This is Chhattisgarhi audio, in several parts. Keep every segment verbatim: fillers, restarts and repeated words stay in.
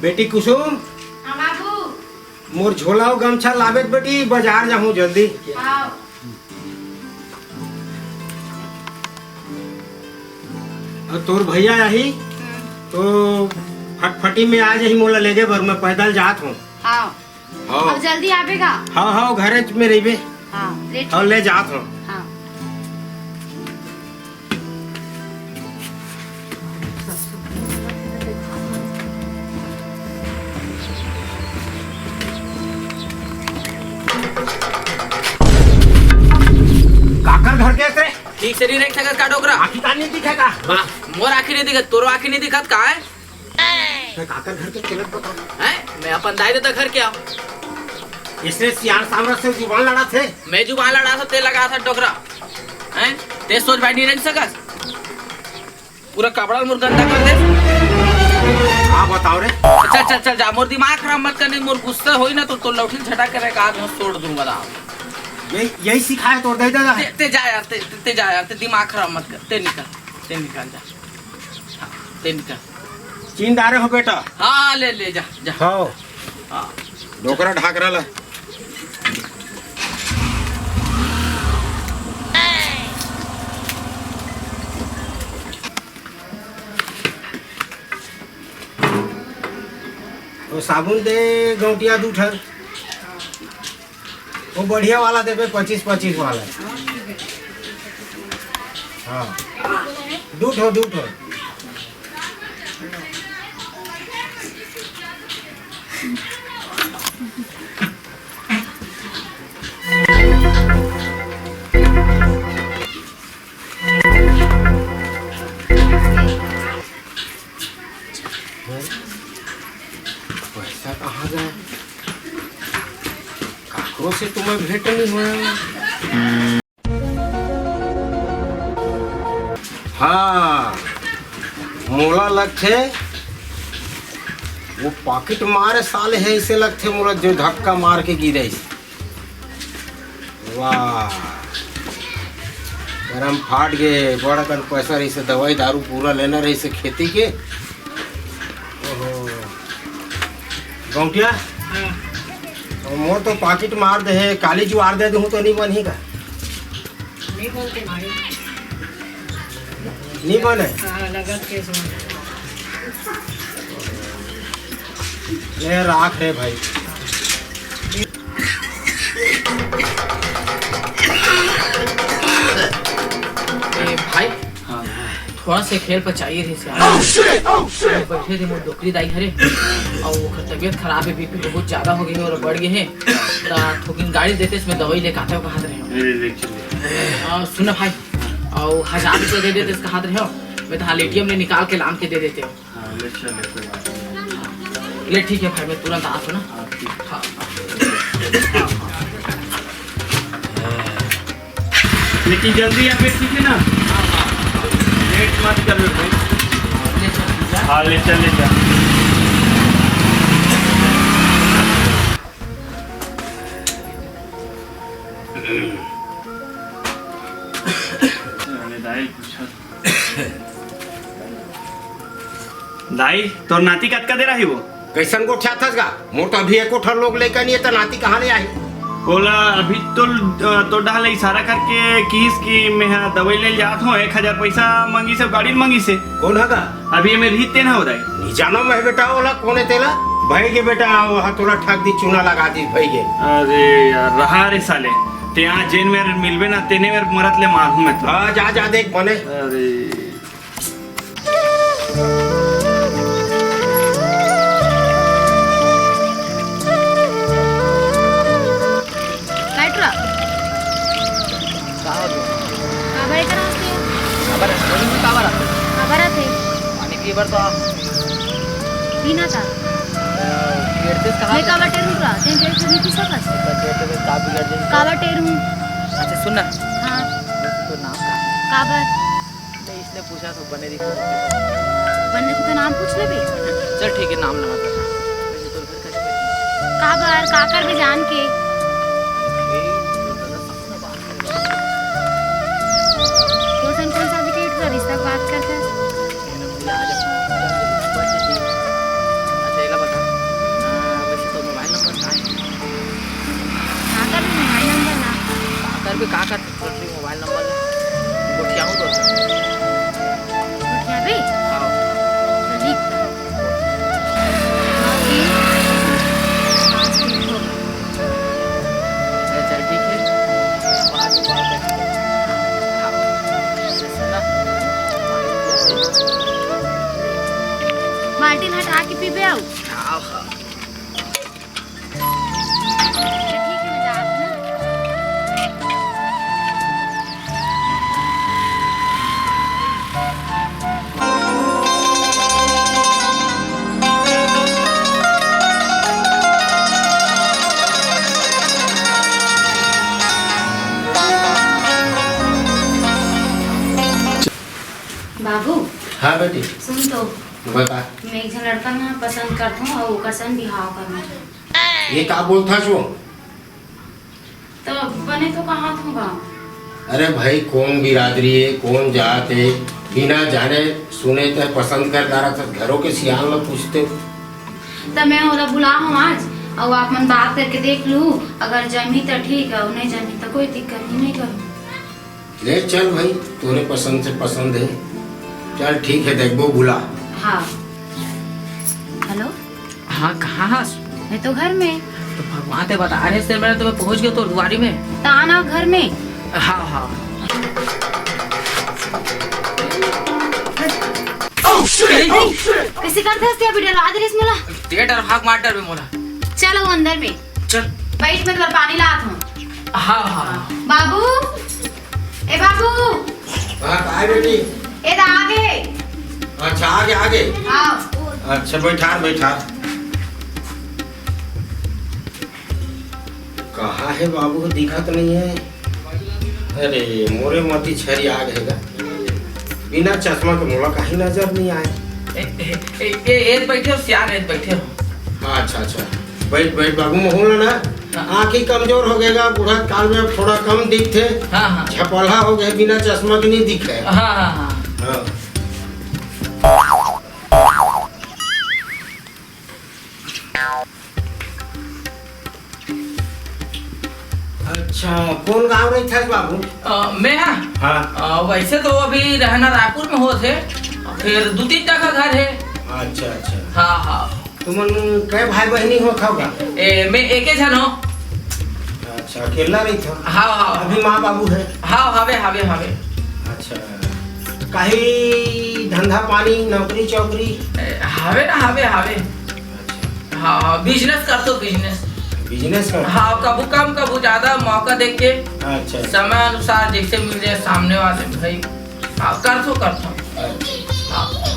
बेटी कुसुम, हाँ बाबू। मोर झोला अउ गमछा लाबे त बेटी, बाजार जाहूँ जल्दी। हाँ। अउ तोर भैया आही हम्म। तो फटफटी में आ जाही, मोला लेगे बर, मैं पैदल जात हूँ। हाँ। हाँ। अब जल्दी आबे गा। हाँ, हाँ, घरे में रहिबे। हाँ, ले हाँ, ले जात हूँ। हाँ। काकर घर के रे? ठीक से नहीं देख सकत का डोकरा? आँखी का नहीं दिखे का? वाह, मोर आँखी नहीं दिखत, तोरो आँखी नहीं दिखत का है? मैं काकर घर के चलत बता। हैं? मैं अपन दाई ददा घर के आऊँ। इसने सियान सामने से जुबान लड़ा थे। मैं जुबान लड़ा था, ते लगा था डोकरा। हैं? ते सोच भाई नहीं रख सकस। पूरा कपड़ा मोर गंदा कर दे। हाँ, बताओ रे। चल, चल, चल, जा। मोर दिमाग खराब मत करने, मोर गुस्सा होई ना तो, तो लौठी झटा के रखा दे, छोड़ दूंगा ना। यही, यही सिखाए तोर दाई ददा। ते, ते जा यार, ते, ते, ते जा यार, ते दिमाग खराब मत कर, ते निकल, ते निकल जा। हाँ, ते निकल। चीन डारे हो बेटा। हाँ, ले, ले जा, जा। हाँ। हाँ। डोकरा ढाकरा ला। वो साबुन दे गौटिया दू ठन। वो बढ़िया वाला देबे, पच्चीस पच्चीस वाला। हाँ, दू ठो, दू ठो। पैसा कहाँ गए? काकरो से तो मैं भेंट नहीं हुआ। हाँ, मोला लगथे वो पॉकेट मारे साले हे, ऐसे लगथे मोला जो धक्का मार के गिरे। वाह, गरम फाट गे, बड़ अकन पैसा रहिसे, दवाई दारू पूरा लेना रहिसे खेती के। ओहो। गौंटिया? हाँ। मोर तो पाकिट मार दे हे, काली जुआर दे दूँ तो नहीं बनही का? नहीं बनते भाई। नहीं बने? हाँ, लगत के सुन। ले राख रे भाई। ए भाई, हाँ। थोड़ा से खेल पर चाहिए थे यार। बैठे थे मोर डोकरी दाई हरे, अउ ओकर तबीयत खराब हे, बीपी बहुत ज्यादा हो गे हे अउ बढ़ गे हे। त थोकिन गाड़ी देते, इसमें दवाई लेके आते हो कहा रहे हो। ले, ले, चल। आ, सुन ना भाई, अउ हजार रुपया दे देते, कहा रहे हो, मैं तो हाल एटीएम ले निकाल के लान के दे देते हो। हाँ, ले चल, ले, कोई बात नहीं। ले, ठीक है भाई, मैं तुरंत आता हूँ ना। हाँ, ठीक। हाँ, हाँ। लेकिन जल्दी आ फिर, ठीक है ना? लेट मत कर भाई। हाँ, ले चल, ले जा। अरे दाई, पूछा दाई, तोर नाती कतका देर आही वो? कैसन गोठियाथस गा? मोर तो अभी एको ठन लोग लइका नइ हे, त नाती कहाँ ले आही? ओला अभी तो, अ, तोर डहा ले इशारा करके किहिस कि मैं हा दवाई ले जात हूँ, एक हजार पैसा मंगिस हे, गाड़ी ल मंगिस हे। कोन ह गा? अभी ये मेर ही तेन ह हो दाई। नइ जानव मैं बेटा ओला, कोन हे तेला? भई गे बेटा, वो ह तोला ठग दिस, चूना लगा दिस, भई गे। अरे यार, रहा रे साले, ते आज जेन मेर मिलबे ना, तेने मेर मरत ले मारहूँ मैं तो। हाँ, जा, जा, देख, बने। अरे। काहे टुरा? का हो गया? काबर एकर आथे? काबर, बोलूँ मैं काबर आथे? काबर आथे? पानी पिए बर तो आ। पीना था। अ, पेट से कहाँ मैं काबर टेरूँ टुरा? तें पेट से नहीं पी सकस? तो पेट से का बिगड़ जाए? काबर टेरूँ? अच्छा, सुन ना। हाँ। तो नाम का? काबर? ले, इसने पूछा तो बने दिखा। बने को तो नाम पूछ ले बे। चल ठीक है, नाम ना बता। वैसे तो घर का काबर, काकर भी जान के। ए, तो बता, सबसे बात कर। तो सन कौन सा विकेट का रिश्ता बात करता है? कहना मुझे आज अच्छा, ये ला बता। का का कर रही मोबाइल नंबर ले? गोठियाहूँ तो। गोठियाबे? हाँ। तो लिख। अच्छा, ठीक है। बाद में कॉल करके। हाँ। सुना? बाल्टी हटा के पीबे आऊ। हाँ, हाँ। बाबू, हाँ बेटी। सुन तो। बता। मैं एक झन लड़का में पसंद करत हूँ और ओकर संग बिहाव करना चाहत हूँ। ये का बोलत हस वो? तो बने तो कहा था बाबू। अरे भाई, कौन बिरादरी है, कौन जात है, बिना जाने सुने तैं पसंद कर डारथस, घरों के सियान ला पूछते। तो मैं ओला बुलाहूँ आज, और आप मन बात करके देख लू, अगर जमी तो ठीक है, और नहीं जमी तो कोई दिक्कत नहीं, नहीं करूँ। ले चल भाई, तोरे पसंद से पसंद है। चल ठीक है, देखबो बुला। हाँ। हेलो। हाँ, कहाँ हस? मैं तो घर में। तो भगवान ते बता रहे से मैं तो मैं पहुँच गया तो दुआरी में। तो आना घर में। हाँ, हाँ। कैसे करते हस ते अभी डरा दे रहे मोला। ते डर भाग मार डर में मोला। चलो अंदर में। चल। बैठ, मैं तुम्हारा पानी लात हूँ। हाँ, हाँ। बाबू, ए बाबू। हाँ, काय बेटी? ए दा आगे। अच्छा, आगे, आगे। हाँ। अच्छा, बैठार, बैठार। कहाँ है बाबू, दिखत नहीं है। अरे, मोरे मती छरी आग है गा। बिना चश्मा के मोला कहीं नजर नहीं आए। ए, ए, ए, ए, ए, बैठे हो, सियान, ए, बैठे हो। हाँ, अच्छा, अच्छा। बैठ, बैठ बाबू, महूँ ला ना, हाँ। आँखी कमजोर हो गएगा, बूढ़ा काल में थोड़ा कम दिखथे। हाँ, हाँ। झपल्हा हो गए, बिना चश्मा के नहीं दिखे। हाँ, हाँ, हाँ। हाँ। अच्छा, कौन गाँव रहिथस बाबू? अ, मैं, हाँ। हाँ। अ, वैसे तो अभी रहना रायपुर में होत हे, फिर दू तीन जगह घर है। अच्छा, अच्छा। हाँ, हाँ। तुमन कै भाई बहिनी होथव गा? ए, मैं एके झन हो। अच्छा, अकेला रहिथव? हाँ, हाँ। अभी माँ बाबू है? हाँ, हावे, हावे, हावे। अच्छा, काही धंधा पानी, नौकरी चौकरी? ए, हावे ना, हावे, हावे। अच्छा। हाँ, हाँ, business करथों, business। Business करथों? हाँ, कभू कम, कभू ज्यादा, मौका देख के। अच्छा, अच्छा। समय अनुसार जैसे मिल जाए सामने वाले भाई। हाँ, करथों, करथों। अच्छा। हाँ।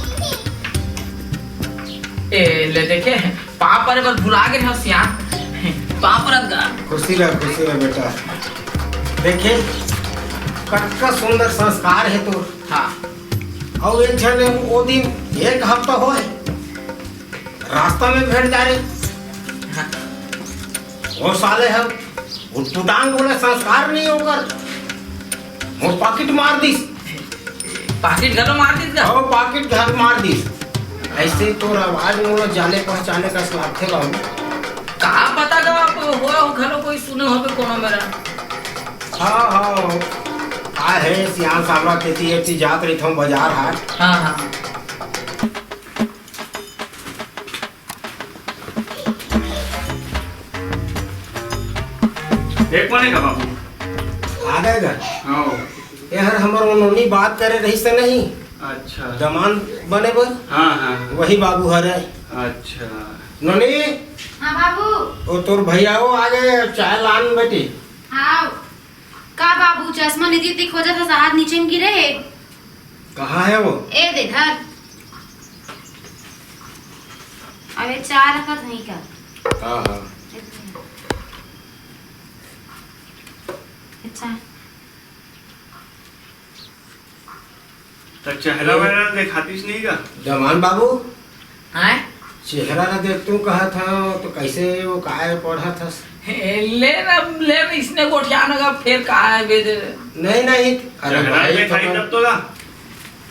ए, ले देखे, पाँव परे बर भुला गे हव सियान। पाँव परत गा। खुशी रह, खुशी रह बेटा। देखे, कतका सुंदर संस्कार है तोर। हाँ। अउ एक झन वो दिन, एक हफ्ता होए, रास्ता में भेंट जा रहे। हाँ। वो साले ह उटपुटांग बोले, संस्कार नहीं ओकर। मोर पाकिट मार दिस। पाकिट घलो मार दिस का? हो, पाकिट घलो मार दिस। ऐसे तोर आवाज मोला जाने पहचाने कस लागथे बाबू। का पता का अब हुआ हो, घलो कोई सुने होबे कोनो मेरा। हाँ, हाँ। का हे, सियान सामरा खेती एती जात रहिथौं बजार हाट। हाँ, हाँ। एक कोने का बाबू? आ गए घर? हाँ। ये हर हमर वो नोनी बात करे रहिस से नहीं? अच्छा। दमान बने बर? हाँ, हाँ। वही बाबू हरे। अच्छा। नोनी? हाँ बाबू। वो तोर भैया वो आ गए, चाय लान बेटी। हाँ। का बाबू, चश्मा निधि खोजत हस, हाथ नीचे में गिरे हे। कहाँ है वो? ए दे धर। अबे चाय रखत हई का? हाँ, हाँ। अच्छा। त चेहरा ए- वेहरा देखातिस नहीं का? दमान बाबू। हैं? चेहरा ला देख तू कहत हव, तो कैसे वो काय पढ़त हस? ए, ले ना, ले ना, इसने गोठिया ना का, फिर का है बे दे? नहीं, नहीं, अरे चेहरा भाई, देखाई थोड़ा तब तो ना।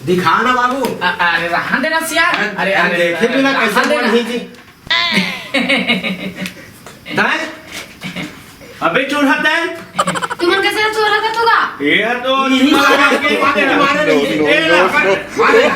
दिखा ना बाबू। अ-, अरे, रहन देना सियार। अरे, अरे, अरे, देखे अरे, बिना रहन कैसे देना। पढ़ी जी? दाएं? अबे चोर, हाथ दाएं। तुमन कैसे चोर हो तुगा? ये तो मारे नहीं, ए, मारे नहीं।